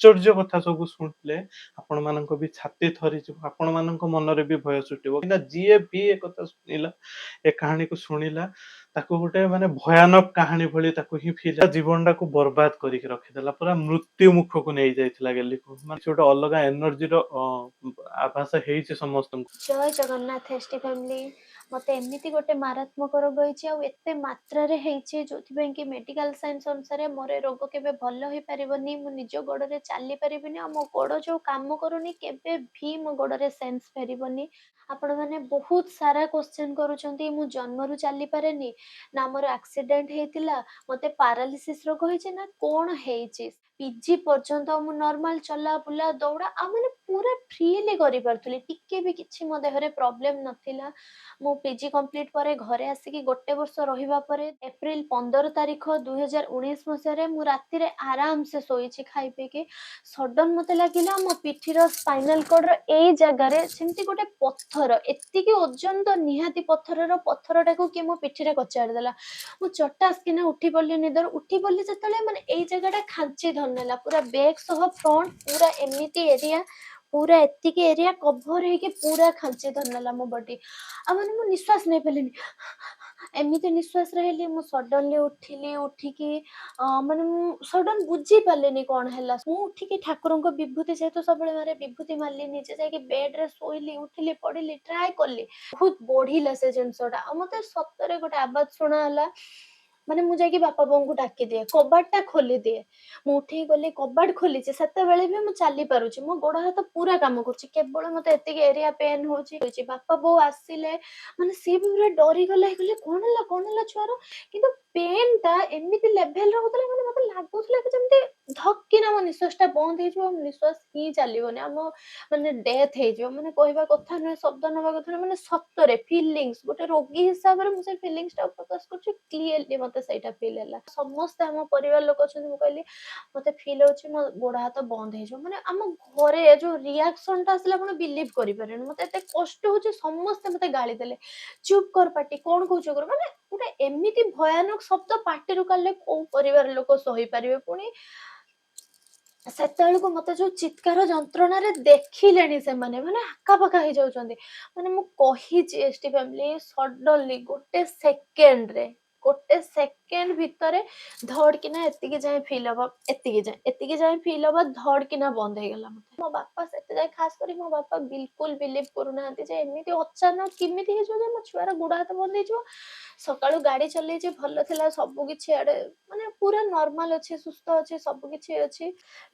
ଆଶ୍ଚର୍ଯ୍ୟ କଥା ସବୁ ଶୁଣିଲେ ଆପଣମାନଙ୍କ ବି ଛାତି ଥରିଯିବ, ଆପଣମାନଙ୍କ ମନରେ ବି ଭୟ ଛୁଟିବ। କାହିଁକିନା ଯିଏ ବି ଏ କଥା ଶୁଣିଲା, ଏ କାହାଣୀକୁ ଶୁଣିଲା, ତାକୁ ଗୋଟେ ମାନେ ଭୟାନକ କାହାଣୀ ଭଳି ତାକୁ ହିଁ ଫିଲ୍, ଜୀବନଟାକୁ ବର୍ବାଦ କରିକି ରଖିଦେଲା, ପୁରା ମୃତ୍ୟୁ ମୁଖକୁ ନେଇଯାଇଥିଲା ଗେଲିକୁ। ମାନେ ସେ ଗୋଟେ ଅଲଗା ଏନର୍ଜିର ଆଭାସ ହେଇଛି ସମସ୍ତଙ୍କୁ। ଜୟ ଜଗନ୍ନାଥ ଏସଟି ଫ୍ୟାମିଲି। ମତେ ଏମିତି ଗୋଟେ ମାରାତ୍ମକ ରୋଗ ହେଇଛି ଆଉ ଏତେ ମାତ୍ରାରେ ହେଇଛି, ଯୋଉଥିପାଇଁ କି ମେଡିକାଲ ସାଇନ୍ସ ଅନୁସାରେ ମୋର ଏ ରୋଗ କେବେ ଭଲ ହେଇପାରିବନି। ମୁଁ ନିଜ ଗୋଡରେ ଚାଲି ପାରିବିନି ଆଉ ମୋ ଗୋଡ ଯୋଉ କାମ କରୁନି, କେବେ ବି ମୋ ଗୋଡରେ ସେନ୍ସ ଫେରିବନି। ଆପଣମାନେ ବହୁତ ସାରା କ୍ୱେଶ୍ଚନ କରୁଛନ୍ତି, ମୁଁ ଜନ୍ମରୁ ଚାଲିପାରେନି ନା ମୋର ଆକ୍ସିଡେଣ୍ଟ ହେଇଥିଲା, ମତେ ପାରାଲିସିସ୍ ରୋଗ ହେଇଛି ନା କଣ ହେଇଛି? ପିଜି ପର୍ଯ୍ୟନ୍ତ ମୁଁ ନର୍ମାଲ ଚଲା ବୁଲା ଦୌଡ଼ା ଆଉ ମାନେ ପୁରା ଫ୍ରିଲି କରିପାରୁଥିଲି। ଟିକେ ବି କିଛି ମୋ ଦେହରେ ପ୍ରୋବ୍ଲେମ ନଥିଲା। ମୁଁ ପିଜି କମ୍ପ୍ଲିଟ ପରେ ଘରେ ଆସିକି ଗୋଟେ ବର୍ଷ ରହିବା ପରେ ଏପ୍ରିଲ 15 ତାରିଖ 2019 ମସିହାରେ ମୁଁ ରାତିରେ ଆରାମସେ ଶୋଇଛି ଖାଇ ପିଇକି। ସଡନ ମତେ ଲାଗିଲା ମୋ ପିଠିର ସ୍ପାଇନାଲ କର୍ଡର ଏଇ ଜାଗାରେ ଯେମିତି ଗୋଟେ ପଥର, ଏତିକି ଓଜନ ତ ନିହାତି ପଥରର, ପଥରଟାକୁ କିଏ ମୋ ପିଠିରେ କଚାଡ଼ି ଦେଲା। ମୁଁ ଚଟାସ କିନା ଉଠି ପଡିଲି ନିଦରୁ। ଉଠି ପଡିଲି ଯେତେବେଳେ, ମାନେ ଏଇ ଜାଗାଟା ଖାଞ୍ଚି ଧରିନେଲା, ପୁରା ବେକ୍ ସହ ଫ୍ରଣ୍ଟ ପୁରା ଏମିତି ଏରିଆ, ପୁରା ଏତିକି ଏରିଆ କଭର ହେଇକି ପୁରା ଖାଞ୍ଚି ଧରିନେଲା ମୋ ବଡି। ଆଉ ମାନେ ମୁଁ ନିଶ୍ୱାସ ନେଇପାରିଲିନି, ଏମିତି ନିଶ୍ୱାସ ରହିଲି। ମୁଁ ସଡନଲି ଉଠିଲି। ଉଠିକି ମାନେ ମୁଁ ସଡନ ବୁଝିପାରିଲିନି କଣ ହେଲା। ମୁଁ ଉଠିକି ଠାକୁରଙ୍କ ବିଭୂତି ଯେହେତୁ ସବୁବେଳେ ମାରେ, ବିଭୂତି ମାରିଲି, ନିଜେ ଯାଇକି ବେଡରେ ଶୋଇଲି, ଉଠିଲି ପଡିଲି, ଟ୍ରାଏ କଲି। ବହୁତ ବଢିଲା ସେ ଜିନିଷଟା। ଆଉ ମତେ ସତରେ ଗୋଟେ ଆବାଜ ଶୁଣା ହେଲା, ମାନେ ମୁଁ ଯାଇକି ବାପା ବୋଉଙ୍କୁ ଡାକିଦିଏ, କବାଟଟା ଖୋଲିଦିଏ। ମୁଁ ଉଠିକି ଗଲି, କବାଟ ଖୋଲିଛି, ସେତେବେଳେ ବି ମୁଁ ଚାଲି ପାରୁଛି, ମୋ ଗୋଡ ହାତ ପୁରା କାମ କରୁଛି, କେବଳ ମତେ ଏତିକି ଏରିଆ ପେନ୍ ହଉଛି। ବାପା ବୋଉ ଆସିଲେ, ମାନେ ସିଏ ବି ପୁରା ଡରିଗଲେ। କହିଲେ, "କଣ ହେଲା, କଣ ହେଲା ଛୁଆର?" କିନ୍ତୁ ପେନ୍ ଟା ଏମିତି ଲେଭେଲର ହଉଥିଲା, ମାନେ ମତେ ଲାଗୁଥିଲା କି ଯେମିତି ଧକ୍କିନା ମୋ ନିଶ୍ୱାସ ଟା ବନ୍ଦ ହେଇଯିବ ଆଉ ନିଶ୍ୱାସ ହିଁ ଚାଲିବନି, ଆମ ମାନେ ଡେଥ୍ ହେଇଯିବ। ମାନେ କହିବା କଥା ନୁହେଁ, ଶବ୍ଦ ନବା କଥା ନୁହେଁ, ମାନେ ସତରେ ଫିଲିଙ୍ଗସ୍ ଗୋଟେ ରୋଗୀ ହିସାବରେ ମୁଁ ସେ ଫିଲିଙ୍ଗସ୍ ଟା ପ୍ରକାଶ କରୁଛି। କ୍ଲିୟରଲି ମତେ ସେଇଟା ଫିଲ୍ ହେଲା। ସମସ୍ତେ ଆମ ପରିବାର ଲୋକ ଅଛନ୍ତି, ମୁଁ କହିଲି ମତେ ଫିଲ୍ ହଉଛି ମୋ ଗୋଡ ହାତ ବନ୍ଦ ହେଇଯିବ। ମାନେ ଆମ ଘରେ ଯୋଉ ରିଆକ୍ସନ ଟା ଆସିଲା, ଆପଣ ବିଲିଭ୍ କରିପାରିବେନି। ମତେ ଏତେ କଷ୍ଟ ହଉଛି, ସମସ୍ତେ ମତେ ଗାଳି ଦେଲେ, "ଚୁପ୍ କର ପାଟି, କଣ କହୁଛୁ କର।" ମାନେ ଗୋଟେ ଏମିତି ଭୟାନକ ଶବ୍ଦ ପାଟିରୁ କାଢିଲେ କୋଉ ପରିବାର ଲୋକ ସହିପାରିବେ? ପୁଣି ସେତେବେଳକୁ ମତେ ଯୋଉ ଚିତ୍କାର ଯନ୍ତ୍ରଣାରେ ଦେଖିଲେଣି ସେମାନେ, ମାନେ ଆକାପାକା ହେଇଯାଉଛନ୍ତି। ମାନେ ମୁଁ କହିଛି ଏସଟି ଫ୍ୟାମିଲି, ସଡନଲି ଗୋଟେ ସେକେଣ୍ଡରେ, ଗୋଟେ ସେକେଣ୍ଡ ଭିତରେ ଧଡକିନା ଏତିକି ଯାଏଁ ଫିଲ୍ ହବ, ଏତିକି ଯାଏଁ, ଏତିକି ଯାଏଁ ଫିଲ୍ ହବ, ଧଡକିନା ବନ୍ଦ ହେଇଗଲା। ମତେ ମୋ ବାପା ସେତେ ଯାଏଁ, ଖାସ କରି ମୋ ବାପା ବିଲକୁଲ ବିଲିଭ୍ କରୁନାହାନ୍ତି ଯେ ଏମିତି ଅଚାନକ କେମିତି ହେଇଯିବ ଯେ ମୋ ଛୁଆର ଗୋଡ ହାତ ବନ୍ଦ ହେଇଯିବ। ସକାଳୁ ଗାଡି ଚଲେଇଛି, ଭଲ ଥିଲା ସବୁ କିଛି, ଆଡେ ମାନେ ପୁରା ନର୍ମାଲ ଅଛି, ସୁସ୍ଥ ଅଛି, ସବୁ କିଛି ଅଛି।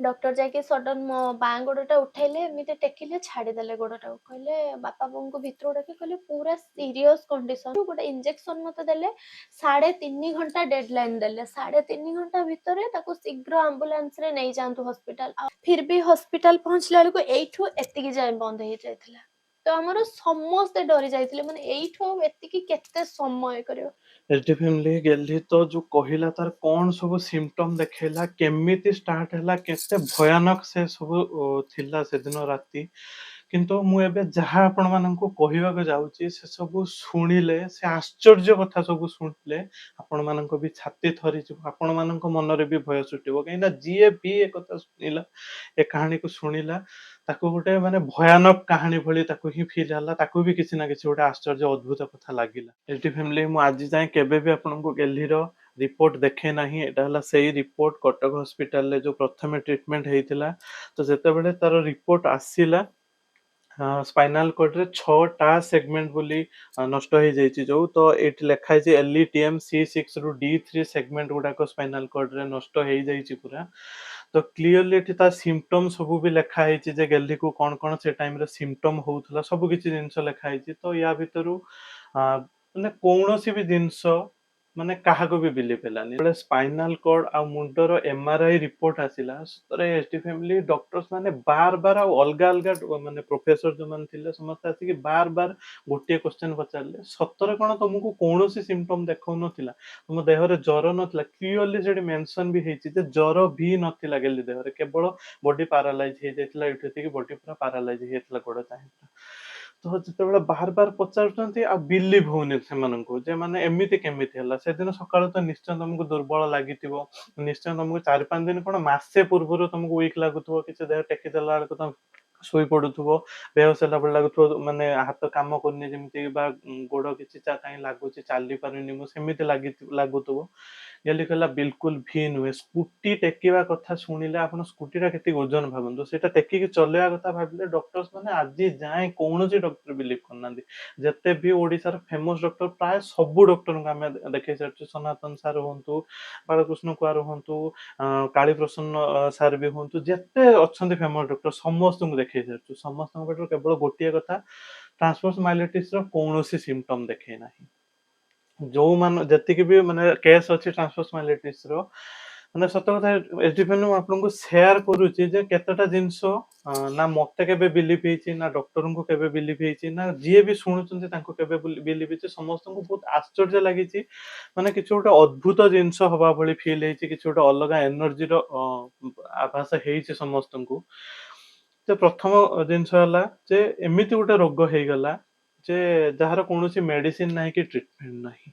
ଡକ୍ଟର ଯାଇକି ସଡନ ମୋ ବାଁ ଗୋଡଟା ଉଠେଇଲେ, ଏମିତି ଟେକିଲେ, ଛାଡିଦେଲେ ଗୋଡଟାକୁ। କହିଲେ, ବାପା ବୋଉଙ୍କୁ ଭିତରକୁ ଡାକି କହିଲେ, ପୁରା ସିରିୟସ କଣ୍ଡିସନ। ଗୋଟେ ଇଞ୍ଜେକ୍ସନ ମତେ ଦେଲେ, 3.5 ଘଣ୍ଟା ଡେଡ ଲାଇନ ଦେଲେ, 3.5 ଘଣ୍ଟା ଭିତରେ ତାକୁ ଶୀଘ୍ର ଆମ୍ବୁଲାନ୍ସରେ ନେଇଯାଆନ୍ତୁ ହସ୍ପିଟାଲ। ଆଉ ଫିର ବି ହସ୍ପିଟାଲ ପହଞ୍ଚିଲା ବେଳକୁ ଏଇଠୁ ଏତିକି ଯାଏଁ ବନ୍ଦ ହେଇଯାଇଥିଲା। ତ ଆମର ସମସ୍ତେ ଡରି ଯାଇଥିଲେ, ମାନେ ଏଇଠୁ ଆଉ ଏତିକି କେତେ ସମୟ କରିବ। ଏଚଡି ଫ୍ୟାମିଲି, ଗେଲି ତ ଯୋଉ କହିଲା ତାର କଣ ସବୁ ସିମ୍ପଟମ ଦେଖେଇଲା, କେମିତି ଷ୍ଟାର୍ଟ ହେଲା, କେତେ ଭୟାନକ ସେ ସବୁ ଥିଲା ସେଦିନ ରାତି। କିନ୍ତୁ ମୁଁ ଏବେ ଯାହା ଆପଣମାନଙ୍କୁ କହିବାକୁ ଯାଉଛି, ସେ ସବୁ ଶୁଣିଲେ, ସେ ଆଶ୍ଚର୍ଯ୍ୟ କଥା ସବୁ ଶୁଣିଲେ ଆପଣମାନଙ୍କ ବି ଛାତି ଥରିଯିବ, ଆପଣମାନଙ୍କ ମନରେ ବି ଭୟ ଛୁଟିବ। କାହିଁକିନା ଯିଏ ବି ଏ କଥା ଶୁଣିଲା, ଏ କାହାଣୀକୁ ଶୁଣିଲା, ତାକୁ ଗୋଟେ ମାନେ ଭୟାନକ କାହାଣୀ ଭଳି ତାକୁ ହିଁ ଫିଲ୍ ହେଲା, ତାକୁ ବି କିଛି ନା କିଛି ଗୋଟେ ଆଶ୍ଚର୍ଯ୍ୟ ଅଦ୍ଭୁତ କଥା ଲାଗିଲା। ଏଚଡି ଫ୍ୟାମିଲି, ମୁଁ ଆଜି ଯାଏଁ କେବେ ବି ଆପଣଙ୍କୁ ଗେଲିର ରିପୋର୍ଟ ଦେଖେ ନାହିଁ। ଏଇଟା ହେଲା ସେଇ ରିପୋର୍ଟ, କଟକ ହସ୍ପିଟାଲରେ ଯୋଉ ପ୍ରଥମେ ଟ୍ରିଟମେଣ୍ଟ ହେଇଥିଲା। ତ ଯେତେବେଳେ ତାର ରିପୋର୍ଟ ଆସିଲା, ସ୍ପାଇନାଲ କର୍ଡରେ ଛଅଟା ସେଗମେଣ୍ଟ ବୋଲି ନଷ୍ଟ ହେଇଯାଇଛି ଯୋଉ, ତ ଏଇଠି ଲେଖା ହେଇଛି LE T M C6 ରୁ D3 segment ଗୁଡାକ ସ୍ପାଇନାଲ କର୍ଡରେ ନଷ୍ଟ ହେଇଯାଇଛି ପୁରା। ତ କ୍ଲିୟରଲି ଏଠି ତା ସିମ୍ପଟମ ସବୁ ବି ଲେଖା ହେଇଛି ଯେ ଗେଲିକୁ କଣ କଣ ସେ ଟାଇମରେ ସିମ୍ପଟମ ହଉଥିଲା, ସବୁ କିଛି ଜିନିଷ ଲେଖା ହେଇଛି। ତ ୟା ଭିତରୁ ମାନେ କୌଣସି ବି ଜିନିଷ ମାନେ କାହାକୁ ବି ବିଲିଭ୍ ହେଲାନି। ଯେତେବେଳେ ସ୍ପାଇନାଲ କର୍ଡ ଆଉ ମୁଣ୍ଡର ଏମଆରଆଇ ରିପୋର୍ଟ ଆସିଲା, ସତରେ ଏଚଡି ଫ୍ୟାମିଲି, ଡକ୍ଟର୍ସ ମାନେ ବାର ବାର ଆଉ ଅଲଗା ଅଲଗା ମାନେ ପ୍ରଫେସର ଯୋଉମାନେ ଥିଲେ, ସମସ୍ତେ ଆସିକି ବାର ବାର ଗୋଟିଏ କ୍ୱେଶ୍ଚନ ପଚାରିଲେ, "ସତରେ କଣ ତମକୁ କୌଣସି ସିମ୍ପଟମ ଦେଖାଉନଥିଲା? ତୁମ ଦେହରେ ଜ୍ୱର ନଥିଲା?" କ୍ଲିୟରଲି ସେଠି ମେନସନ ବି ହେଇଛି ଯେ ଜ୍ୱର ବି ନଥିଲା ଗେଲି ଦେହରେ, କେବଳ ବଡି ପାରାଲାଇଜ ହେଇଯାଇଥିଲା। ଏଇଠୁ ଏତିକି ବଡି ପୁରା ପାରାଲାଇଜ ହେଇଯାଇଥିଲା, ଗୋଡ ଯାଏଁ ପୁରା। ତ ଯେତେବେଳେ ବାର ବାର ପଚାରୁଛନ୍ତି ଆଉ ବିଲିଭ୍ ହଉନି ସେମାନଙ୍କୁ ଯେ ମାନେ ଏମିତି କେମିତି ହେଲା। ସେଦିନ ସକାଳୁ ତ ନିଶ୍ଚୟ ତମକୁ ଦୁର୍ବଳ ଲାଗିଥିବ, ନିଶ୍ଚୟ ତମକୁ 4-5 ଦିନ କଣ ମାସେ ପୂର୍ବରୁ ତମକୁ ୱିକ୍ ଲାଗୁଥିବ, କିଛି ଦେହ ଟେକି ଦେଲା ବେଳକୁ ତମେ ଶୋଇ ପଡୁଥିବ, ବେହୋସ ହେଲା ଭଳି ଲାଗୁଥିବ, ମାନେ ହାତ କାମ କରୁନି ଯେମିତି, ବା ଗୋଡ କିଛି କାହିଁ ଲାଗୁଛି ଚାଲି ପାରୁନି ମୁଁ, ସେମିତି ଲାଗୁଥିବ। ଗେଲି କହିଲା ବିଲକୁଲ ଭି ନୁହେଁ। ସ୍କୁଟି ଟେକିବା କଥା ଶୁଣିଲେ ଆପଣ ସ୍କୁଟିଟା କେତିକି ଓଜନ ଭାବନ୍ତୁ, ସେଇଟା ଟେକିକି ଚଲେଇବା କଥା ଭାବିଲେ ଡକ୍ଟର୍ସ ମାନେ ଆଜି ଯାଏଁ କୌଣସି ଡକ୍ଟର ବିଲିଭ୍ କରୁନାହାନ୍ତି। ଯେତେ ବି ଓଡ଼ିଶାର ଫେମସ୍ ଡକ୍ଟର, ପ୍ରାୟ ସବୁ ଡକ୍ଟରଙ୍କୁ ଆମେ ଦେଖେଇ ସାରିଛୁ, ସନାତନ ସାର୍ ହୁଅନ୍ତୁ, ବାଳକୃଷ୍ଣ କୁଆର ହୁଅନ୍ତୁ, କାଳୀପ୍ରସନ୍ନ ସାର୍ ବି ହୁଅନ୍ତୁ, ଯେତେ ଅଛନ୍ତି ଫେମସ୍ ଡକ୍ଟର ସମସ୍ତଙ୍କୁ ଦେଖେଇ ସାରିଛୁ। ସମସ୍ତଙ୍କ ପାଖରୁ କେବଳ ଗୋଟିଏ କଥା, ଟ୍ରାନ୍ସଭର୍ସ ମାଇଲାଇଟିସ୍ର କୌଣସି ସିମ୍ପଟମ୍ ଦେଖେଇ ନାହିଁ। ଯୋଉମାନ ଯେତିକି ବି ମାନେ କେସ୍ ଅଛି ଟ୍ରାନ୍ସଭର୍ସ ମାଇଲାଇଟିସ୍ର, ମାନେ ସତ କଥା ଏଚ୍ ମୁଁ ଆପଣଙ୍କୁ ସେୟାର କରୁଛି ଯେ କେତେଟା ଜିନିଷ ନା ମତେ କେବେ ବିଲିଭ୍ ହେଇଛି, ନା ଡକ୍ଟରଙ୍କୁ କେବେ ବିଲିଭ୍ ହେଇଛି, ନା ଯିଏ ବି ଶୁଣୁଛନ୍ତି ତାଙ୍କୁ କେବେ ବିଲିଭ୍ ହେଇଛି। ସମସ୍ତଙ୍କୁ ବହୁତ ଆଶ୍ଚର୍ଯ୍ୟ ଲାଗିଛି, ମାନେ କିଛି ଗୋଟେ ଅଦ୍ଭୁତ ଜିନିଷ ହବା ଭଳି ଫିଲ୍ ହେଇଛି, କିଛି ଗୋଟେ ଅଲଗା ଏନର୍ଜିର ଆଭାସ ହେଇଛି ସମସ୍ତଙ୍କୁ। ତ ପ୍ରଥମ ଜିନିଷ ହେଲା ଯେ ଏମିତି ଗୋଟେ ରୋଗ ହେଇଗଲା ଯେ ଯାହାର କୌଣସି ମେଡିସିନ ନାହିଁ କି ଟ୍ରିଟମେଣ୍ଟ ନାହିଁ।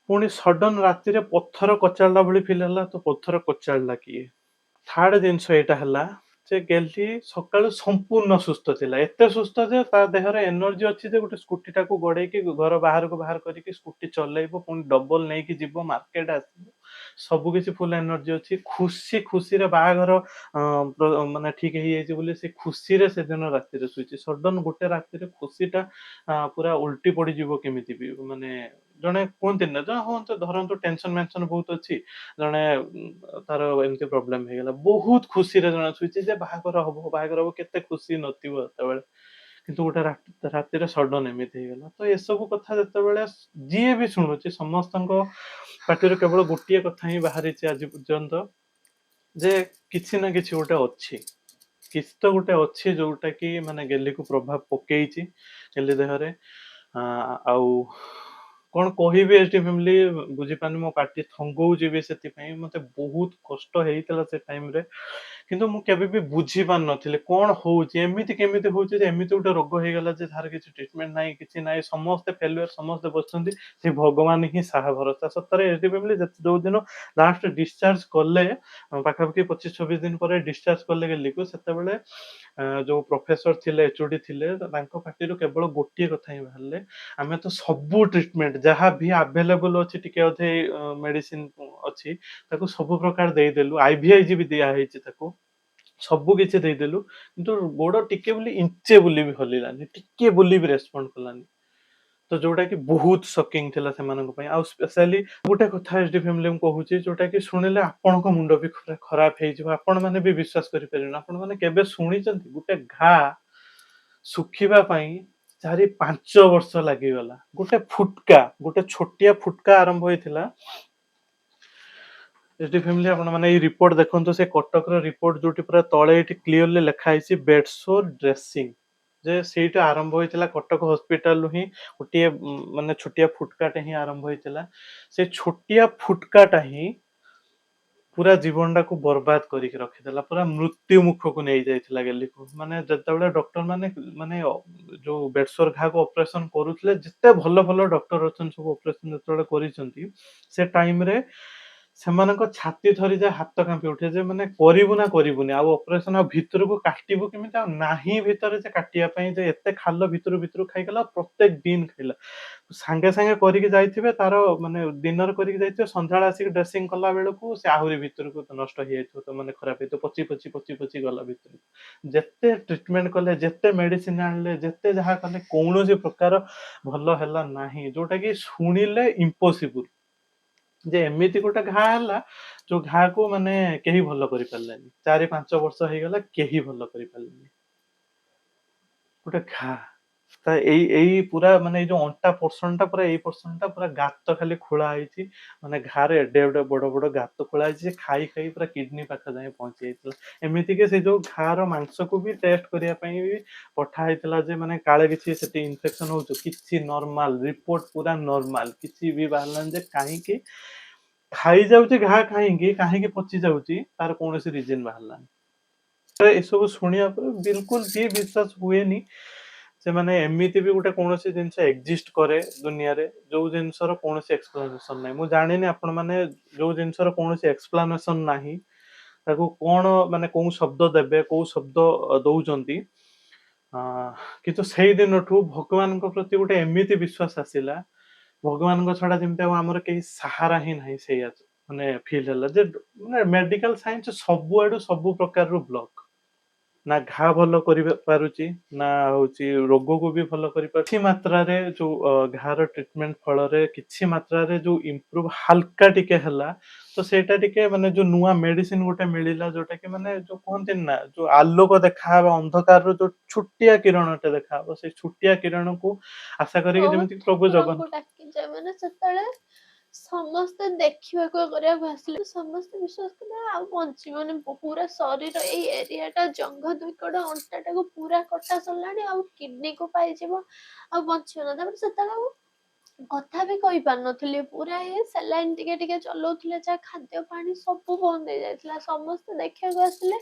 ପୁଣି ସଡନ ରାତିରେ ପଥର କଚାଳିଲା ଭଳି ଫିଲ୍ ହେଲା, ତ ପଥର କଚାଳିଲା କିଏ? ଥାର୍ଡ ଜିନିଷ ଏଇଟା ହେଲା ଯେ ଗେଲି ସକାଳୁ ସମ୍ପୂର୍ଣ୍ଣ ସୁସ୍ଥ ଥିଲା, ଏତେ ସୁସ୍ଥ ଯେ ତା ଦେହରେ ଏନର୍ଜି ଅଛି ଯେ ଗୋଟେ ସ୍କୁଟିଟାକୁ ଗଡେଇକି ଘର ବାହାରକୁ ବାହାର କରିକି ସ୍କୁଟି ଚଲେଇବ, ପୁଣି ଡବଲ ନେଇକି ଯିବ, ମାର୍କେଟ ଆସିବ, ସବୁ କିଛି ଫୁଲ ଏନର୍ଜି ଅଛି। ଖୁସି ଖୁସିରେ ବାହାଘର ମାନେ ଠିକ ହେଇଯାଇଛି ବୋଲି ସେ ଖୁସିରେ ସେଦିନ ରାତିରେ ଶୋଇଛି। ସଡନ ଗୋଟେ ରାତିରେ ଖୁସିଟା ପୁରା ଉଲ୍ଟି ପଡିଯିବ କେମିତି ବି, ମାନେ ଜଣେ କୁହନ୍ତିନି ନା, ଜଣେ ହୁଅନ୍ତୁ ଧରନ୍ତୁ ଟେନସନ ମେନସନ ବହୁତ ଅଛି, ଜଣେ ତାର ଏମିତି ପ୍ରୋବ୍ଲେମ ହେଇଗଲା, ବହୁତ ଖୁସିରେ ଜଣେ ଶୋଇଛି ଯେ ବାହାଘର ହବ, ବାହାଘର ହବ, କେତେ ଖୁସି ନଥିବ ସେତେବେଳେ, କିନ୍ତୁ ଗୋଟେ ରାତିରେ ସଡନ ଏମିତି ହେଇଗଲା। ତ ଏସବୁ କଥା ଯେତେବେଳେ ଯିଏ ବି ଶୁଣୁଛି ସମସ୍ତଙ୍କ ପାଟିରୁ କେବଳ ଗୋଟିଏ କଥା ହିଁ ବାହାରିଛି ଆଜି ପର୍ଯ୍ୟନ୍ତ, ଯେ କିଛି ନା କିଛି ଗୋଟେ ଅଛି, କିଛି ତ ଗୋଟେ ଅଛି ଯୋଉଟା କି ମାନେ ଗେଲିକୁ ପ୍ରଭାବ ପକେଇଛି ଗେଲି ଦେହରେ। ଆଉ କଣ କହିବି ଏଚ୍ ଡି ଫ୍ୟାମିଲି ବୁଝିପାରୁନି, ମୋ ପାଟି ଥଙ୍ଗଉଛି ବି, ସେଥିପାଇଁ ମତେ ବହୁତ କଷ୍ଟ ହେଇଥିଲା ସେ ଟାଇମରେ, କିନ୍ତୁ ମୁଁ କେବେ ବି ବୁଝିପାରୁନଥିଲି କଣ ହଉଛି, ଏମିତି କେମିତି ହଉଛି ଯେ ଏମିତି ଗୋଟେ ରୋଗ ହେଇଗଲା ଯେ ତାର କିଛି ଟ୍ରିଟମେଣ୍ଟ ନାହିଁ, କିଛି ନାହିଁ, ସମସ୍ତେ ଫେଲୁଅର, ସମସ୍ତେ ବସିଛନ୍ତି, ସେ ଭଗବାନ ହିଁ ସାହା ଭରସା। ସତରେ ଏଚ୍ ଡି ଫ୍ୟାମିଲି ଯୋଉଦିନ ଲାଷ୍ଟ ଡିସଚାର୍ଜ କଲେ, ପାଖାପାଖି 25-26 ଦିନ ପରେ ଡିସଚାର୍ଜ କଲେ ଗେଲିକୁ, ସେତେବେଳେ ଯୋଉ ପ୍ରଫେସର ଥିଲେ, ଏଚ୍ ଓ ଡି ଥିଲେ, ତାଙ୍କ ପାଟିରୁ କେବଳ ଗୋଟିଏ କଥା ହିଁ ବାହାରିଲେ, ଆମେ ତ ସବୁ ଟ୍ରିଟମେଣ୍ଟ ଯାହା ବି ଆଭେଲେବଲ ଅଛି, ଟିକେ ଅଧେ ମେଡିସିନ ଅଛି, ତାକୁ ସବୁ ପ୍ରକାର ଦେଇଦେଲୁ, I V I G ବି ଦିଆ ହେଇଛି, ତାକୁ ସବୁ କିଛି ଦେଇଦେଲୁ, କିନ୍ତୁ ଗୋଡ ଟିକେ ବୋଲି ଇଞ୍ଚେ ବୋଲି ବି ହଲିଲାନି, ଟିକେ ବୋଲି ବି ରେସ୍ପଣ୍ଡ କଲାନି। ତ ଯୋଉଟା କି ବହୁତ ସକିଂ ଥିଲା ସେମାନଙ୍କ ପାଇଁ। ଆଉ ସ୍ପେଶାଲି ଗୋଟେ କଥା ଏଚ୍ ଡି ଫ୍ୟାମିଲି ମୁଁ କହୁଛି, ଯୋଉଟା କି ଶୁଣିଲେ ଆପଣଙ୍କ ମୁଣ୍ଡ ବି ପୁରା ଖରାପ ହେଇଯିବ, ଆପଣ ମାନେ ବି ବିଶ୍ୱାସ କରିପାରିବେନି। ଆପଣ ମାନେ କେବେ ଶୁଣିଛନ୍ତି ଗୋଟେ ଘା ଶୁଖିବା ପାଇଁ 4-5 ବର୍ଷ ଲାଗିଗଲା? ଗୋଟେ ଫୁଟକା, ଗୋଟେ ଛୋଟିଆ ଫୁଟକା ଆରମ୍ଭ ହେଇଥିଲା। ଏଚ୍ ଡି ଫ୍ୟାମିଲି ଆପଣ ମାନେ ଏଇ ରିପୋର୍ଟ ଦେଖନ୍ତୁ, ସେ କଟକର ରିପୋର୍ଟ ଯୋଉଠି ପୁରା ତଳେ ଏଇଠି କ୍ଲିୟରଲି ଲେଖା ହେଇଛି ବେଡସୋର ଡ୍ରେସିଂ, ଯେ ସେଇଟା ଆରମ୍ଭ ହେଇଥିଲା କଟକ ହସ୍ପିଟାଲରୁ ହିଁ, ଗୋଟିଏ ମାନେ ଛୋଟିଆ ଫୁଟକାଟେ ହିଁ ଆରମ୍ଭ ହେଇଥିଲା। ସେ ଛୋଟିଆ ଫୁଟକାଟା ହିଁ ପୁରା ଜୀବନଟାକୁ ବର୍ବାଦ କରିକି ରଖିଦେଲା, ପୁରା ମୃତ୍ୟୁ ମୁଖକୁ ନେଇଯାଇଥିଲା ଗେଲିକୁ। ମାନେ ଯେତେବେଳେ ଡକ୍ଟର ମାନେ ମାନେ ଯୋଉ ବେଡସୋର ଘାକୁ ଅପରେସନ କରୁଥିଲେ, ଯେତେ ଭଲ ଭଲ ଡକ୍ଟର ଅଛନ୍ତି ସବୁ ଅପରେସନ ଯେତେବେଳେ କରିଛନ୍ତି, ସେ ଟାଇମରେ ସେମାନଙ୍କ ଛାତି ଥରିଯାଏ, ହାତ କାମ୍ପି ଉଠେ, ଯେ ମାନେ କରିବୁ ନା କରିବୁନି ଆଉ ଅପରେସନ, ଆଉ ଭିତରକୁ କାଟିବୁ କେମିତି, ଆଉ ନାହିଁ ଭିତରେ ଯେ କାଟିବା ପାଇଁ, ଯେ ଏତେ ଖାଲ ଭିତରୁ ଭିତରୁ ଖାଇଗଲା, ପ୍ରତ୍ୟେକ ଦିନ ଖାଇଲା। ସାଙ୍ଗେ ସାଙ୍ଗେ କରିକି ଯାଇଥିବେ, ତାର ମାନେ ଦିନରେ କରିକି ଯାଇଥିବେ, ସନ୍ଧ୍ୟାବେଳେ ଆସିକି ଡ୍ରେସିଂ କଲା ବେଳକୁ ସେ ଆହୁରି ଭିତରକୁ ନଷ୍ଟ ହେଇଯାଇଥିବ, ତ ମାନେ ଖରାପ ହେଇଥିବ, ପଚି ପଚି ପଚି ପଚି ଗଲା ଭିତରକୁ। ଯେତେ ଟ୍ରିଟମେଣ୍ଟ କଲେ, ଯେତେ ମେଡିସିନ ଆଣିଲେ, ଯେତେ ଯାହା କଲେ, କୌଣସି ପ୍ରକାର ଭଲ ହେଲା ନାହିଁ, ଯୋଉଟା କି ଶୁଣିଲେ ଇମ୍ପସିବୁଲ, ଯେ ଏମିତି ଗୋଟେ ଘା ହେଲା ଯୋଉ ଘାକୁ ମାନେ କେହି ଭଲ କରିପାରିଲେନି। 4-5 ବର୍ଷ ହେଇଗଲା, କେହି ଭଲ କରିପାରିଲେନି ଗୋଟେ ଘା। ତା ଏଇ ପୁରା ମାନେ ଏଇ ଯୋଉ ଅଣ୍ଟା ପୋର୍ସନ ଟା ପୁରା ଏଇ ପୋର୍ସନ ଟା ପୁରା ଗାତ ଖାଲି ଖୋଳା ହେଇଛି, ମାନେ ଘାରେ ଏଡେ ଏଡେ ବଡ ବଡ ଗାତ ଖୋଳା ହେଇଛି, ସେ ଖାଇ ଖାଇ ପୁରା କିଡନୀ ପାଖ ଯାଏଁ ପହଞ୍ଚି ଯାଇଥିଲା। ଏମିତିକି ସେ ଯୋଉ ଘାର ମାଂସକୁ ବି ଟେଷ୍ଟ କରିବା ପାଇଁ ବି ପଠା ହେଇଥିଲା, ଯେ ମାନେ କାଳେ କିଛି ସେଠି ଇନଫେକ୍ସନ ହଉଛି, କିଛି ନର୍ମାଲ ରିପୋର୍ଟ ପୁରା ନର୍ମାଲ, କିଛି ବି ବାହାରିଲାନି ଯେ କାହିଁକି ଖାଇଯାଉଛି ଘା, କାହିଁକି କାହିଁକି ପଚି ଯାଉଛି, ତାର କୌଣସି ରିଜନ ବାହାରିଲାନି। ଏସବୁ ଶୁଣିବା ପରେ ବିଲକୁଲ ବି ବିଶ୍ୱାସ ହୁଏନି ସେମାନେ ଏମିତି ବି ଗୋଟେ କୌଣସି ଜିନିଷ ଏକ୍ଜିଷ୍ଟ କରେ ଦୁନିଆରେ, ଯୋଉ ଜିନିଷର କୌଣସି ଏକ୍ସପ୍ଲାନେସନ ନାହିଁ। ମୁଁ ଜାଣିନି ଆପଣମାନେ ଯୋଉ ଜିନିଷର କୌଣସି ଏକ୍ସପ୍ଲାନେସନ ନାହିଁ ତାକୁ କଣ ମାନେ କୋଉ ଶବ୍ଦ ଦେବେ, କୋଉ ଶବ୍ଦ ଦଉଛନ୍ତି। କିନ୍ତୁ ସେଇ ଦିନଠୁ ଭଗବାନଙ୍କ ପ୍ରତି ଗୋଟେ ଏମିତି ବିଶ୍ୱାସ ଆସିଲା, ଭଗବାନଙ୍କ ଛଡା ଯେମିତି ଆଉ ଆମର କେହି ସାହାରା ହିଁ ନାହିଁ, ସେଇଆ ମାନେ ଫିଲ୍ ହେଲା ଯେ ମାନେ ମେଡିକାଲ ସାଇନ୍ସ ସବୁଆଡୁ ସବୁ ପ୍ରକାରରୁ ବ୍ଲକ୍। ନା ଘା ଭଲ କରି ପାରୁଛି, ନା ହଉଛି ରୋଗକୁ ବି ଭଲ କରିପାରୁଛି। କିଛି ମାତ୍ରାରେ ଯୋଉ ଘାର ଟ୍ରିଟମେଣ୍ଟ ଫଳରେ କିଛି ମାତ୍ରାରେ ଯୋଉ ଇମ୍ପ୍ରୁଭ ହାଲକା ଟିକେ ହେଲା, ତ ସେଇଟା ଟିକେ ମାନେ ଯୋଉ ନୂଆ ମେଡିସିନ ଗୋଟେ ମିଳିଲା, ଯୋଉଟା କି ମାନେ ଯୋଉ କୁହନ୍ତିନି ନା, ଯୋଉ ଆଲୋକ ଦେଖାହବ ଅନ୍ଧକାରରୁ ଯୋଉ ଛୋଟିଆ କିରଣଟେ ଦେଖାହବ, ସେଇ ଛୋଟିଆ କିରଣକୁ ଆଶା କରିକି ବହୁତ ଯେମିତି ପ୍ରଭୁ ଠାକୁରଙ୍କୁ ଜଗନ୍ନାଥ ଡାକିଯାଏ। ମାନେ ସେତେବେଳେ ସମସ୍ତେ ଦେଖିବାକୁ କରିବାକୁ ଆସିଲେ, ସମସ୍ତେ ବିଶ୍ୱାସ କଲେ ଆଉ ବଞ୍ଚିବନି। ପୁରା ଶରୀର ଏଇ ଏରିଆଟା ଜଙ୍ଘ ଦୁଇ କଡ ଅଣ୍ଟାଟାକୁ ପୁରା କଟା ସରିଲାଣି, ଆଉ କିଡନୀକୁ ପାଇଯିବ, ଆଉ ବଞ୍ଚିବ ନା। ତାପରେ ସେତେବେଳେ ଆଉ କଥା ବି କହିପାରୁନଥିଲି, ପୁରା ଇଏ ସାଲାଇନ୍ ଟିକେ ଟିକେ ଚଲଉଥିଲେ, ଯାହା ଖାଦ୍ୟ ପାଣି ସବୁ ବନ୍ଦ ହେଇଯାଇଥିଲା। ସମସ୍ତେ ଦେଖିବାକୁ ଆସିଲେ,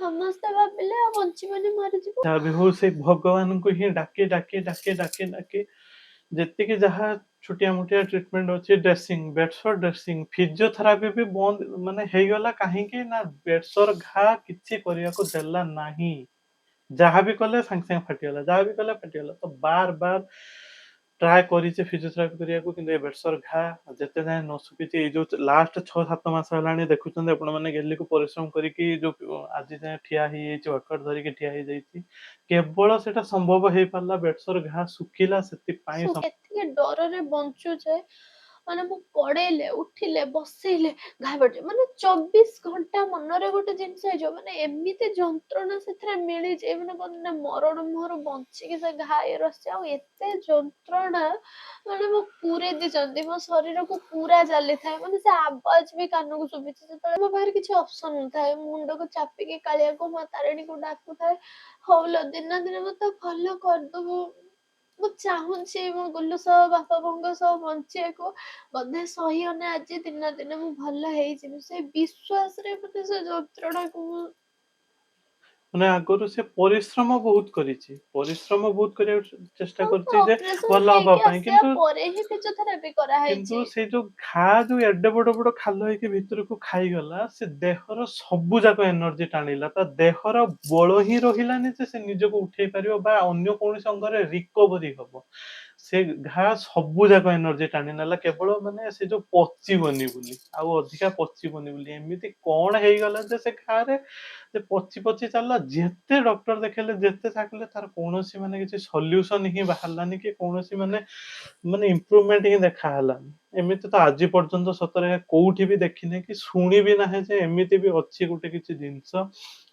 ସମସ୍ତେ ଭାବିଲେ ଆଉ ବଞ୍ଚିବନି, ମରିଯିବ। ଯାହା ବି ହଉ ସେଇ ଭଗବାନଙ୍କୁ ହିଁ ଡାକି ଡାକି ଡାକି ଡାକି ଡାକି ଯେତିକି ଯାହା ଛୋଟିଆ ମୋଟିଆ ଟ୍ରିଟମେଣ୍ଟ ଅଛି, ଡ୍ରେସିଂ, ବେଡସୋର ଡ୍ରେସିଂ, ଫିଜିଓଥେରାପି ବି ବନ୍ଦ ମାନେ ହେଇଗଲା। କାହିଁକି ନା ବେଡସୋର ଘା କିଛି କରିବାକୁ ଦେଲା ନାହିଁ, ଯାହା ବି କଲେ ସାଙ୍ଗେ ସାଙ୍ଗେ ଫାଟିଗଲା, ଯାହା ବି କଲେ ଫାଟିଗଲା। ତ ବାର ବାର ଟ୍ରାଏ କରିଛେ ଫିଜିଓଥେରାପି କରିବାକୁ, କିନ୍ତୁ ଏ ବେଡସୋର ଘା ଯେତେ ଯାଏଁ ନ ଶୁଖିଛି, ଏଇ ଯୋଉ ଲାଷ୍ଟ 6-7 ମାସ ହେଲାଣି ଦେଖୁଛନ୍ତି ଆପଣମାନେ ଗେଲିକୁ ପରିଶ୍ରମ କରିକି ଯୋଉ ଆଜି ଯାଏଁ ଠିଆ ହେଇଯାଇଛି, ୱାକର ଧରିକି ଠିଆ ହେଇଯାଇଛି, କେବଳ ସେଇଟା ସମ୍ଭବ ହେଇପାରିଲା ବେଡସୋର ଘା ଶୁଖିଲା ସେଥିପାଇଁ। ଏତିକି ଡରରେ ବଞ୍ଚୁଛେ, ମାନେ ମୁଁ ଗଡେଇଲେ, ଉଠିଲେ, ବସିଲେ ଘା ଫାଟିଯିବ, ମାନେ 24 ଘଣ୍ଟା ମନରେ ଗୋଟେ ଜିନିଷ ହେଇଯିବ, ମାନେ ଏମିତି ଯନ୍ତ୍ରଣା ସେଥିରେ ମିଳିଛି, ମାନେ କହନ୍ତି ନା ମରଣ ମୁହଁରୁ ବଞ୍ଚିକି ସେ ଘା ଇଏରୁ ଆସିଛି। ଆଉ ଏତେ ଯନ୍ତ୍ରଣା ମାନେ ମୋ ପୁରେଇ ଦେଇଛନ୍ତି, ମୋ ଶରୀରକୁ ପୁରା ଚାଲିଥାଏ, ମାନେ ସେ ଆବାଜ ବି କାନକୁ ଶୁଭିଛି। ସେତେବେଳେ ମୋ ପାଖରେ କିଛି ଅପସନ ନଥାଏ, ମୁଣ୍ଡକୁ ଚାପିକି କାଳିଆକୁ ମା ତାରିଣୀକୁ ଡାକୁଥାଏ, ହଉ ଲୋ ଦିନ ଦିନେ ମତେ ଭଲ କରିଦବୁ, ମୁଁ ଚାହୁଁଛି ମୋ ଗୁଲୁ ସହ ବାପା ବୋଉଙ୍କ ସହ ବଞ୍ଚିବାକୁ, ବୋଧେ ସହିଅନେ ଆଜି ଦିନ ଦିନେ ମୁଁ ଭଲ ହେଇଯିବି। ସେ ବିଶ୍ୱାସରେ ମାନେ ସେ ଯନ୍ତ୍ରଣାକୁ ମୁଁ ମାନେ ଆଗରୁ ସେ ପରିଶ୍ରମ ବହୁତ କରିଛି, ପରିଶ୍ରମ ବହୁତ କରିବାକୁ ଚେଷ୍ଟା କରିଛି ଯେ ଅପରେସନ ଭଲ ହବା ହେଇକି ପାଇଁ, ଆସିବା କିନ୍ତୁ ପରେ ହିଁ ଫିଜିଓଥେରାପି କିନ୍ତୁ କରାହେଇଛି। ସେଇ ଯୋଉ ଘା ଯୋଉ ଏଡେ ବଡ ବଡ ଖାଲ ହେଇକି ଭିତରକୁ ଖାଇଗଲା, ସେ ଦେହର ସବୁ ଯାକ ଏନର୍ଜି ଟାଣିଲା, ତା ଦେହର ବଳ ହିଁ ରହିଲାନି ଯେ ସେ ନିଜକୁ ଉଠେଇ ପାରିବ ବା ଅନ୍ୟ କୌଣସି ଅଙ୍ଗରେ ରିକଭରି ହବ। ସେ ଘା ସବୁ ଯାକ ଏନର୍ଜି ଟାଣି ନେଲା, କେବଳ ମାନେ ସେ ଯୋଉ ପଚିବନି ବୋଲି, ଆଉ ଅଧିକା ପଚିବନି ବୋଲି। ଏମିତି କଣ ହେଇଗଲା ଯେ ସେ ଘାରେ ସେ ପଚି ପଚି ଚାଲିଲା। ଯେତେ ଡକ୍ଟର ଦେଖେଇଲେ, ଯେତେ ଚାକିଲେ, ତାର କୌଣସି ମାନେ କିଛି ସଲ୍ୟୁସନ ହିଁ ବାହାରିଲାନି କି କୌଣସି ମାନେ ମାନେ ଇମ୍ପ୍ରୁଭମେଣ୍ଟ ହିଁ ଦେଖା ହେଲାନି। ଏମିତି ତ ଆଜି ପର୍ଯ୍ୟନ୍ତ ସତରେ କୋଉଠି ବି ଦେଖିନି କି ଶୁଣିବି ନାହିଁ ଯେ ଏମିତି ବି ଅଛି ଗୋଟେ କିଛି ଜିନିଷ।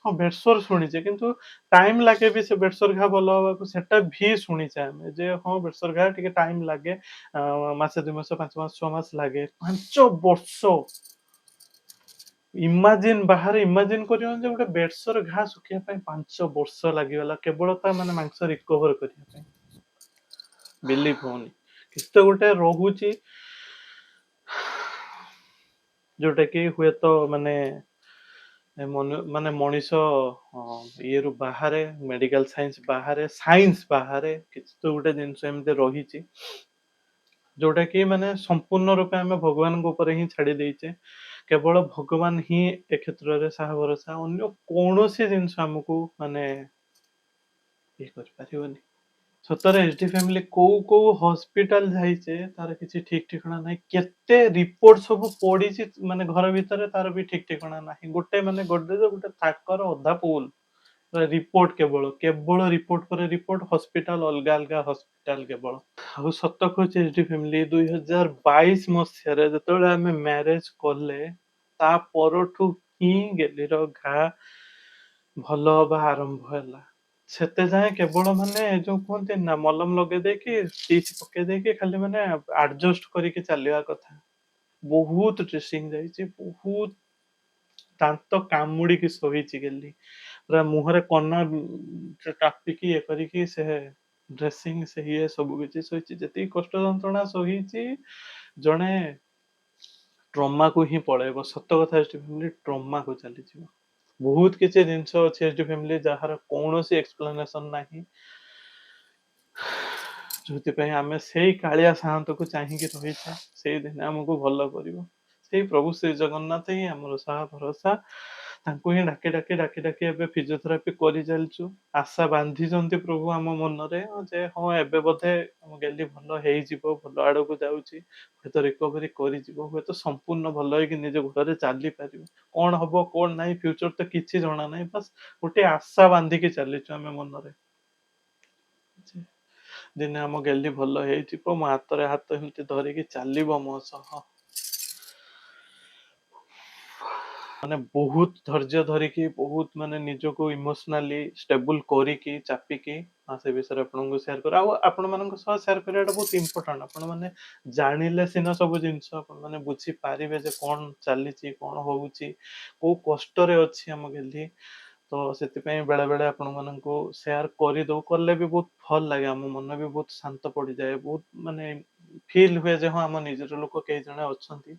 ହଁ, ବେଡସୋର ଶୁଣିଛେ, କିନ୍ତୁ ଟାଇମ ଲାଗେ ବି ସେ ବେଡସୋର ଘା ଭଲ ହବାକୁ, ସେଟା ବି ଶୁଣିଛେ ଆମେ ଯେ ହଁ ବେଡସୋର ଘା ଟିକେ ଟାଇମ ଲାଗେ, ମାସେ 2 ମାସ 5 ମାସ 6 ମାସ ଲାଗେ। 5 ବର୍ଷ ଇମାଜିନ ବାହାରେ ଇମାଜିନ କରିବନି ଯେ ଗୋଟେ ବେଡସୋର ଘା ଶୁଖିବା ପାଇଁ 5 ବର୍ଷ ଲାଗିଗଲା, କେବଳ ତା ମାନେ ମାଂସ ରିକଭର କରିବା ପାଇଁ। ବିଲିଭ ହଉନି, କିଛି ତ ଗୋଟେ ରହୁଛି ଯୋଉଟା କି ହୁଏତ ମାନେ ମାନେ ମଣିଷ ଇଏରୁ ବାହାରେ, ମେଡିକାଲ ସାଇନ୍ସ ବାହାରେ, ସାଇନ୍ସ ବାହାରେ କିଛି ତ ଗୋଟେ ଜିନିଷ ଏମିତି ରହିଛି ଯୋଉଟା କି ମାନେ ସମ୍ପୂର୍ଣ୍ଣ ରୂପେ ଆମେ ଭଗବାନଙ୍କ ଉପରେ ହିଁ ଛାଡି ଦେଇଛେ। କେବଳ ଭଗବାନ ହିଁ ଏ କ୍ଷେତ୍ରରେ ସାହା ଭରସା, ଅନ୍ୟ କୌଣସି ଜିନିଷ ଆମକୁ ମାନେ ଇଏ କରିପାରିବନି। ସତରେ ଏଚ ଡି ଫ୍ୟାମିଲି କୋଉ କୋଉ ହସ୍ପିଟାଲ ଯାଇଛେ ତାର କିଛି ଠିକ ଠିକଣା ନାହିଁ, କେତେ ରିପୋର୍ଟ ସବୁ ପଡିଛି ମାନେ ଘର ଭିତରେ ତାର ବି ଠିକ ଠିକଣା ନାହିଁ। ଗୋଟେ ମାନେ ଗଡରେଜ ଗୋଟେ ଥାକର ଅଧା ଫୁଲ ରିପୋର୍ଟ, କେବଳ କେବଳ ରିପୋର୍ଟ ପରେ ରିପୋର୍ଟ, ହସ୍ପିଟାଲ ଅଲଗା ଅଲଗା ହସ୍ପିଟାଲ କେବଳ। ଆଉ ସତ କହୁଛି ଏଚ ଡି ଫ୍ୟାମିଲି, 2022 ମସିହାରେ ଯେତେବେଳେ ଆମେ ମ୍ୟାରେଜ କଲେ ତା ପରଠୁ ହିଁ ଗେଲିର ଘା ଭଲ ହବା ଆରମ୍ଭ ହେଲା। ସେତେ ଯାଏଁ କେବଳ ମାନେ ଯୋଉ କୁହନ୍ତି ନା ମଲମ ଲଗେଇ ଦେଇକି ଷ୍ଟିଚ୍ ପକେଇ ଦେଇକି ଖାଲି ମାନେ ଆଡଜଷ୍ଟ କରିକି ଚାଲିବା କଥା। ବହୁତ ଡ୍ରେସିଂ ଯାଇଛି, ବହୁତ ଦାନ୍ତ କାମୁଡିକି ସହିଛି ଗେଲି, ପୁରା ମୁହଁରେ କନା ଚାପିକି ଇଏ କରିକି ସେ ଡ୍ରେସିଂ ସେ ଇଏ ସବୁ କିଛି ସହିଛି। ଯେତିକି କଷ୍ଟ ଯନ୍ତ୍ରଣା ସହିଛି ଜଣେ ଟ୍ରମାକୁ ହିଁ ପଳେଇବ। ସତ କଥା ଏଚ ଡି ଫ୍ୟାମିଲି ଟ୍ରମାକୁ ଚାଲିଯିବ। ବହୁତ କିଛି ଜିନିଷ ଅଛି ଏଚ ଡି ଫ୍ୟାମିଲି ଯାହାର କୌଣସି ଏକ୍ସପ୍ଲାନେସନ ନାହିଁ। ଯୋଉଥିପାଇଁ ଆମେ ସେଇ କାଳିଆ ସାଆନ୍ତକୁ ଚାହିଁକି ରହିଛେ, ସେଇ ଦିନ ଆମକୁ ଭଲ କରିବ। ସେଇ ପ୍ରଭୁ ଶ୍ରୀ ଜଗନ୍ନାଥ ହିଁ ଆମର ସାହା ଭରସା। ତାଙ୍କୁ ହିଁ ଡାକି ଡାକି ଡାକି ଡାକି ଏବେ ଫିଜିଓଥେରାପି କରିଚାଲିଛୁ। ଆଶା ବାନ୍ଧିଛନ୍ତି ପ୍ରଭୁ ଆମ ମନରେ ଯେ ହଁ ଏବେ ବୋଧେ ଆମ ଗେଲି ଭଲ ହେଇଯିବ, ଭଲ ଆଡକୁ ଯାଉଛି, ହୁଏତ ରିକଭରି କରିଯିବ, ହୁଏତ ସମ୍ପୂର୍ଣ୍ଣ ଭଲ ହେଇକି ନିଜ ଗୋଡରେ ଚାଲିପାରିବ। କଣ ହବ କଣ ନାହିଁ ଫ୍ୟୁଚର ତ କିଛି ଜଣା ନାହିଁ, ବାସ୍ ଗୋଟେ ଆଶା ବାନ୍ଧିକି ଚାଲିଛୁ ଆମେ ମନରେ। ଦିନେ ଆମ ଗେଲି ଭଲ ହେଇଯିବ, ମୋ ହାତରେ ହାତ ଏମିତି ଧରିକି ଚାଲିବ ମୋ ସହ। ମାନେ ବହୁତ ଧୈର୍ଯ୍ୟ ଧରିକି, ବହୁତ ମାନେ ନିଜକୁ ଇମୋସନାଲି ଷ୍ଟେବୁଲ କରିକି ଚାପିକି ସେ ବିଷୟରେ ଆପଣଙ୍କୁ ସେୟାର କର। ଆଉ ଆପଣମାନଙ୍କ ସହ ସେୟାର କରିବାଟା ବହୁତ ଇମ୍ପୋର୍ଟାଣ୍ଟ। ଆପଣମାନେ ଜାଣିଲେ ସିନା ସବୁ ଜିନିଷ ଆପଣମାନେ ବୁଝିପାରିବେ ଯେ କଣ ଚାଲିଛି, କଣ ହଉଛି, କୋଉ କଷ୍ଟରେ ଅଛି ଆମ ଗେଲି। ତ ସେଥିପାଇଁ ବେଳେ ବେଳେ ଆପଣମାନଙ୍କୁ ସେୟାର କରିଦଉ, କଲେ ବି ବହୁତ ଭଲ ଲାଗେ, ଆମ ମନ ବି ବହୁତ ଶାନ୍ତ ପଡିଯାଏ, ବହୁତ ମାନେ ଫିଲ୍ ହୁଏ ଯେ ହଁ ଆମ ନିଜର ଲୋକ କେହି ଜଣେ ଅଛନ୍ତି।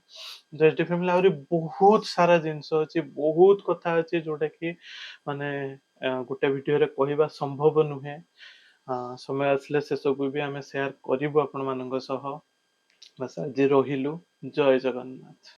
ଜେଡି ଫ୍ୟାମିଲି ଆହୁରି ବହୁତ ସାରା ଜିନିଷ ଅଛି, ବହୁତ କଥା ଅଛି ଯୋଉଟା କି ମାନେ ଗୋଟେ ଭିଡିଓରେ କହିବା ସମ୍ଭବ ନୁହେଁ। ସମୟ ଆସିଲେ ସେସବୁ ବି ଆମେ ସେୟାର କରିବୁ ଆପଣମାନଙ୍କ ସହ। ବାସ୍ ଆଜି ରହିଲୁ। ଜୟ ଜଗନ୍ନାଥ।